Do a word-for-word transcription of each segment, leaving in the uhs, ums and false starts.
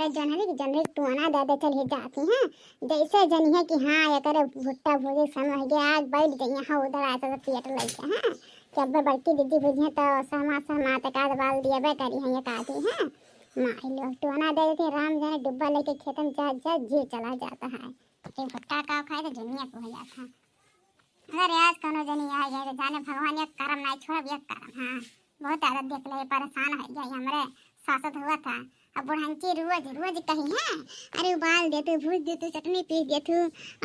जोन्हरी के, जोन्हरी के टोना दे दे, चल ही जाती हैं। जैसे जनिहे कि हाँ, एकरे भुट्टा भूजे समय हो गया, आग बैठ गई, हाँ, उधर आए तो पेट लइके, हाँ। कि अब बड़की दीदी भूजिहे तो सहमा सहमा तक आध बाल दिया बे करी हैं, एक आधी, हाँ। माई लोग टोना दे देते हैं, राम जाने डिब्बा लेके खेतन जा, जा, जी चला जाता है। ये भुट्टा का खाए तो दुनिया को हो जाता है। अरे आज कौनो जनी आ जाए तो जाने भगवान एक करम नाई छोड़ब, एक करम, हाँ। बहुत आदत देख ले, परेशान हो गया हमरे सासत हुआ था। अब बुढ़ंची रोज, रोज कही है, "अरे उबाल दे तू, भूज दे तू, चटनी पीस दे तू,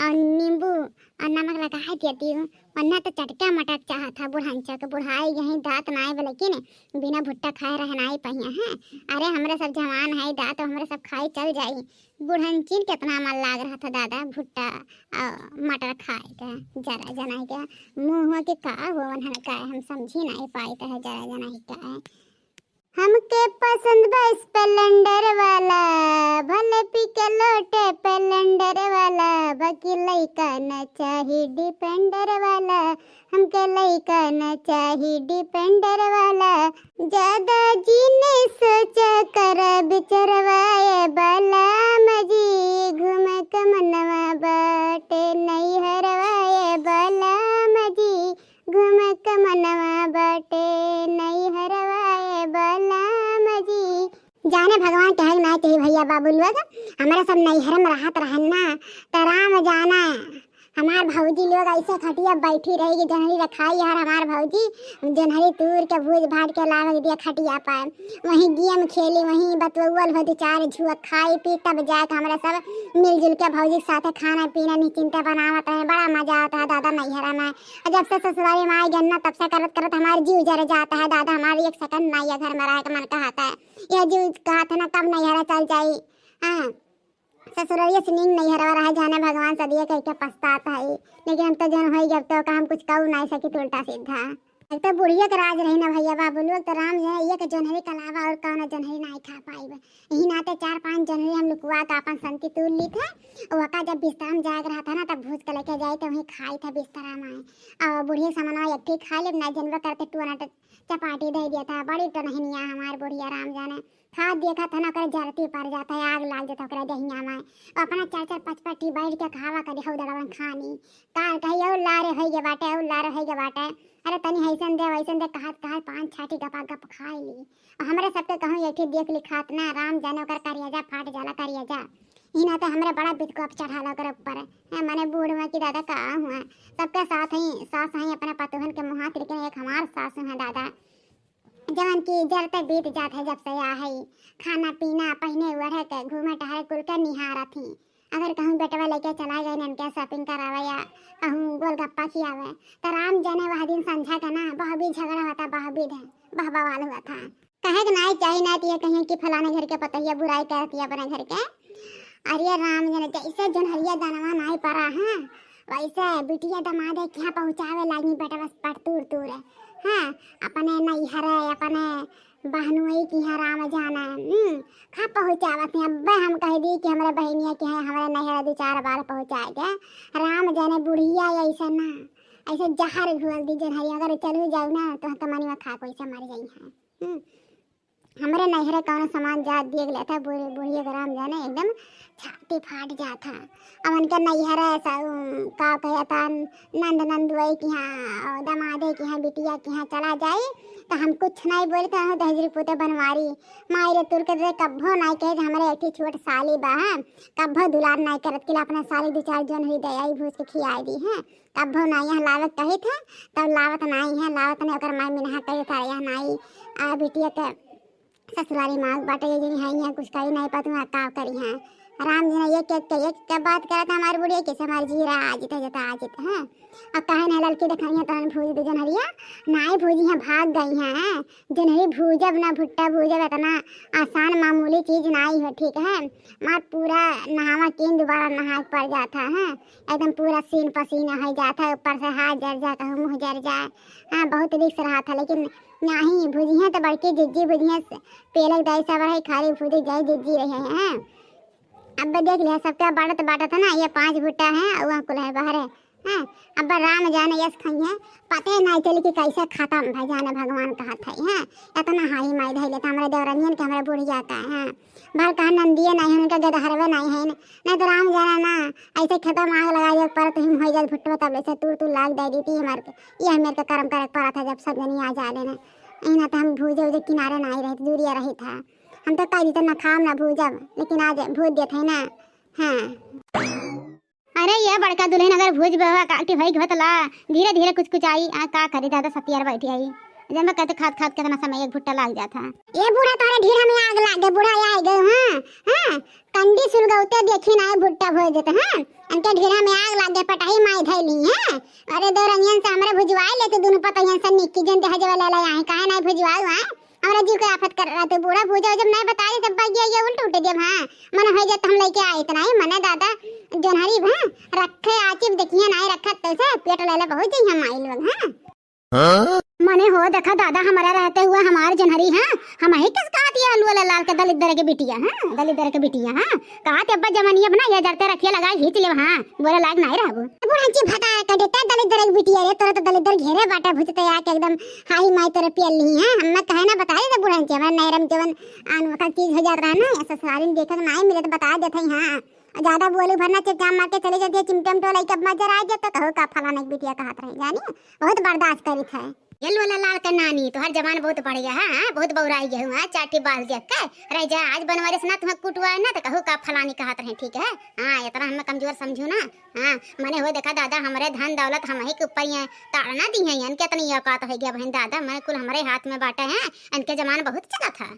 और नींबू और नमक लगा दे तू।" वरना तो चटका मटक चाहत था बुढ़ंचा के, बुढ़ाई गई, दांत नाई बा, लेकिन बिना भुट्टा खाए रह नाई पहिया है। अरे हमरे सब जवान है दांत, हमरे सब खाई चल जाई। बुढ़ंचिन केतना मन लाग रहा था दादा, भुट्टा आ, मटर खाए के, जरा जनाई के मुँह के का हो, उन्हन का हम समझी नहीं पाए के है, जरा जनाई का है। हमके पसंद बा स्प्लेंडर वाला, भले पी के लोटे पेलेंडर वाला, बाकी लइका न चाही डिपेंडर वाला। हमके लइका न चाही डिपेंडर वाला, ज्यादा जीने सोचा कर बिचरवा ए बलम जी, घूम के मनवा बाटे नैहरवा ए बलम जी, घूम के मनवा बाटे नैहरवा ए बलम जी। जाने भगवान कहे ना चाहिए भैया बाबू लोग, हमारा सब नैहर में रहत रहन ना, तो राम जाना हमार भौजी लोग ऐसे खटिया बैठी रही कि जोन्हरी रखाई यार हमार भौजी, जोन्हरी तूर के भूज भाट के लावे के दिया खटिया पर, वहीं गेम खेली, वहीं बतुअल हो दो चार झुआ, खाई पी तब जाके हमरा सब मिलजुल के भौजी के साथे खाना पीना निश्चिंता बनावत रहे, बड़ा मजा आता है दादा नैहरा में। और जब से ससुरारी में आई गन ना तब से करत करत हमार जीव जर जाता है दादा, हमार एक सेकंड नहीं है घर में रहे के मन कहता है, यह जीव कहत है ना कब नैहरा चल जाई। हाँ। ससुररिया से नीक नैहरवा रहे, जाने भगवान सदिया कह के पछतात है, लेकिन हम तो जौन होई गए, अब तो का हम कुछ कहू नहीं सकी उल्टा सीधा। एक तो बुढ़िया के राज रही ना भैया बाबू लोग, तो राम जो है एक जोन्हरी के अलावा और कौनो जोन्हरी नहीं खा पाई। यही नाते चार पांच जोन्हरी हम लुकवा के अपन संती तूल ली थे। और वका जब बिस्तर में जाग रहा था ना, तब भूज के लेके जाए तो वहीं खाई था बिस्तरा में। और बुढ़िया समनवा एक ठीक खा ले, ना जनबा करते टोना ट-, चपाटी दे दिया था। बड़ी टनहनिया हमार बुढ़िया राम जाने। खाद देखा था ना, ओकरे जरती पड़ जाता है, आग लाग जाता ओकरे देहिया में। अपना चार चार पाँच पाँच टी बैठ के खावा करी हौ दड़वन खानी। काल कही, "और लारे होई गे बाटे, और लारे होई गे बाटे।" अरे तनी हैसन दे, वैसन दे, कहत कहत पाँच छाटी गपा गप खाई ली। और हमरे सबके कहूँ एक ठे देख ली खात ना, राम जाने ओकर करिया जा, फाट जाला करिया जा। ई ना तो हमरे बड़ा बितको अब चढ़ाला ओकर ऊपर। हैं, मने बूढ़ में कि दादा का हुआ। सबके साथ ही, सास ही अपने पतोहन के मुहात, लेकिन एक हमार सास हैं दादा। जवन की जरते बीत जात है जब से आ है। खाना पीना, पहिने ओढ़े के, घूमे टहरे कुल के निहारत ही। अगर कहूँ बेटवा लेके चला गए ननके shopping करावे या कहूँ गोलगप्पा खियावे, तो राम जाने वह दिन संझा के ना बहबी झगड़ा होता, बहबी धे, बहबवाल हुआ था। कहे के नाई चाही ना, तो ये कहिए कि फलाने घर के पतोहिया बुराई करती है अपने घर के। अरे राम जाने जैसे जोन्हरिया दानवा नाई परा है, वैसे बिटिया दमादे के यहाँ पहुँचावे लागी बेटवा पटतूर तूर। हाँ, अपने नैहरे, अपने बहनुई के यहाँ राम जाने, हम्म, खा पहुँचावत हैं। अब्बे हम कह दी कि हमरे बहनिया के यहाँ हमरे नैहरे दो चार बार पहुँचाए के। राम जाने बुढ़िया ऐसे ना, ऐसे जहर घोल दी जोन्हरिया, अगर चलू जाऊ ना तो हमका मनी में खा कोई से मर जाई है। हम्म। हमरे नैहरे कौनो सामान जात देख लेता, बूढ़ी, बूढ़ी के राम जाने एकदम छाती फाट जात है। अब उनके नैहरे सा-, उम, का कहता, नंद नंदुआई के यहाँ, और दमादे के यहाँ, बिटिया के यहाँ चला जाई, तो हम कुछ नहीं बोली, तो हम दहेजरी पुते बनवारी। माई रे तुर के दे, कब्बो नहीं कहे कि हमरे एक ठे छोट साली बा, हाँ, कब्बो दुलार नहीं करत, कि ला अपने साली दो चार जोन्हरी दे आई, भूज के खियाई दी, हैं। तब भौ ना यहाँ लावत कही थे, तब लावत नाई है, लावत नहीं, ओकर माई मिनहा कही था, यहाँ नाई, आ बिटिया के ससुरारी माँ बाटे, ये जनी है, यहाँ कुछ कही नहीं पाती, वहाँ का करी है। राम जी ने एक, एक, एक, एक बात करत हमारी बुढ़िया, कैसे हमारी जीरा आ जीते, जता आ जीते हैं। अब कहे नहीं लड़की दिखाई है, तो भूज दे जोन्हरिया, नाई भूजी है, भाग गई है। जोन्हरी भूजब ना, भुट्टा भूजब इतना आसान मामूली चीज नाई है, ठीक है। मार पूरा नहावा कीन दोबारा नहाए के पड़ जाता है, एकदम पूरा सीन पसीना हो जाता है, ऊपर से हाथ जर जाता है, मुँह जर जाए। हाँ, बहुत रिस्क रहा था, लेकिन नहीं भुजिया तो बड़की जिज्जी भुजिया, पेलक दाई सब रहे, खाली भुजी जाए जिज्जी रहे हैं। अब देख लिया सबका बांटत बांटत है ना, ये पांच भुट्टा है और वहाँ कुल है बाहर है। हैं? अब राम जाने यस खइहें, पते नाहीं चली कि कैसे खतम भइ जाने, भगवान कहत है, हैं? एतना हाई माई धइ लेत हमरे देवरनियन के, हमरे बुढ़िया का, हैं? भल कहा नंदिये नाहीं है, उनके गदहरवे नाहीं है, नाहीं तो राम जाने ना, ऐसे खेतवा में आग लगाइ देत परत, हिम होइ जात भुट्टवा, तब ऐसे तूर तूर लाग दइ देती हमार के। ये हमार के करम करे के परत है, जब सब जनी आ जाले ना। इना तो हम भूजे उजे किनारे नाहीं रहित, दूरिया रहित है। हम तो कह दी तो ना खाम ना भूजब, लेकिन आज भूज देत है ना। हाँ। अरे ये बड़का दुल्हन अगर भूज बेवा काटी भई घोतला, धीरे धीरे कुछ कुछ आई, आ का करी दादा सतियार बैठी आई। जब मैं कहते खात खात कितना समय एक भुट्टा लाग जात है। ये बूढ़ा तोहरे ढीढ़ा में आग लाग गए, बूढ़ा ये आइ गए, हाँ, हाँ, कंडी सुलगौते देखी ना भुट्टा भूज देते, हाँ, इनके ढीढ़ा में आग लाग गए, पटाही माई धइली, हाँ। अरे देवरनियन से हमरे भुजवाइ लेते दुनू पतोहियन से निक्की जन दहेज वाला ले आए, काहे नाहीं भुजवाउ, हाँ? हमरा जीव के आफत कर रहा तू, बूढ़ा भूजा जब नाहीं बताइ दे, तब बगिया ये उल्ट उल्ट देब, हाँ। मन होइ जात हम लइके आइत नाहीं, मने दादा, जोनहरी भा, रखे आचिब देखिए नाहीं रखत, तैसे पेट लेले बहुत जइहैं माई लोग, हाँ। हाँ? मने हो देखा दादा, हमरा रहते हुए हमार जोनहरी, हाँ, हमही किस कहत ये आलू वाला लाल के दलिद्दर के बिटिया, हाँ, दलिद्दर के बिटिया, हाँ। कहत अब्बा जवानी अब ना ये जरते रखिए लगाइ घींच लेब, हाँ, बोले लायक नाहीं रहबू। बुढ़ंची भता के देते दलिद्दर के बिटिया रे, तोरा तो दलिद्दर घेरे बाटे भुजते आके एकदम हाई माई तोरे पियल ली, हाँ? हम ना कहे ना बताइ दे बुढ़ंची, हमरा नैरम जवन आन वखत चीज होइ जात रहा ना, ससुरारी में देखे के नाहीं मिले तो बताइ देत है, हाँ? ज्यादा बोलू भरना चुपचाप मार के चली जाती है, चिमटे उमटे लइके अब मजर आइ जात तो कहू का फलाना के बिटिया कहत रही, जानी? बहुत बर्दाश्त करित है। ये लोला लाल के नानी, तोहर जबान बहुत बढ़ गया है, हाँ? बहुत बौराइ गया हूँ, हाँ? चाटी बाल देख के। रह जा, आज बनवारिस ना तुम्हें कुटवाए ना, तो कहू का फलानी कहत रहे, ठीक है? हाँ, इतना हमें कमजोर समझू ना। हाँ, मने हो देखा दादा, हमरे धन दौलत हमही के ऊपर ये ताड़ना दी है, इनके इतनी औकात होइ गया बहन दादा, मने कुल हमरे हाथ में बाटे हैं, इनके जबान बहुत चला था।